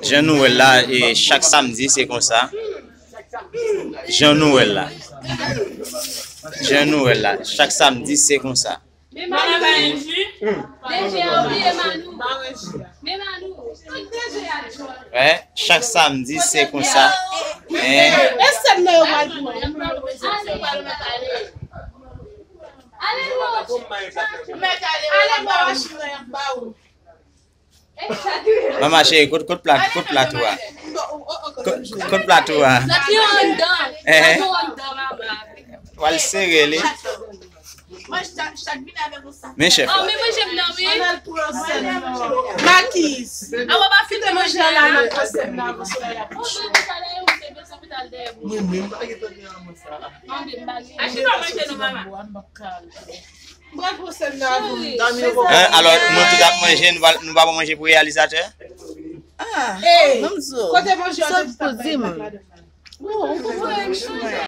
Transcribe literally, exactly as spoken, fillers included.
Jan nou wè l la, e chak samdi se konsa. Jan nou wè l la. Jan nou wè l la. Chak samdi se konsa. Men Manou. D J a oubliye Manou. Men Manou. Tout D J a jwenn. Wè, chak samdi se konsa. Men e sèm nan yo pral pran. Ale, ale, ale, ale, ale. Manman cheri, kot, kot plat, kot plato a? Kot, kot plato a? Plato anndan. Eh. Plato anndan, manman. W al sere li. Men chèf. Ah, men manje m nan, wi. Makis. Ah, w ap afime manje a la. Mwen menm pa gen tan gen anmò sa. Achte pa manje nou, manman. Hein, alò, nou tout ap manje, nou pa, nou pa pran manje pou reyalizatè? Ah, hey, kote manje a te di sa?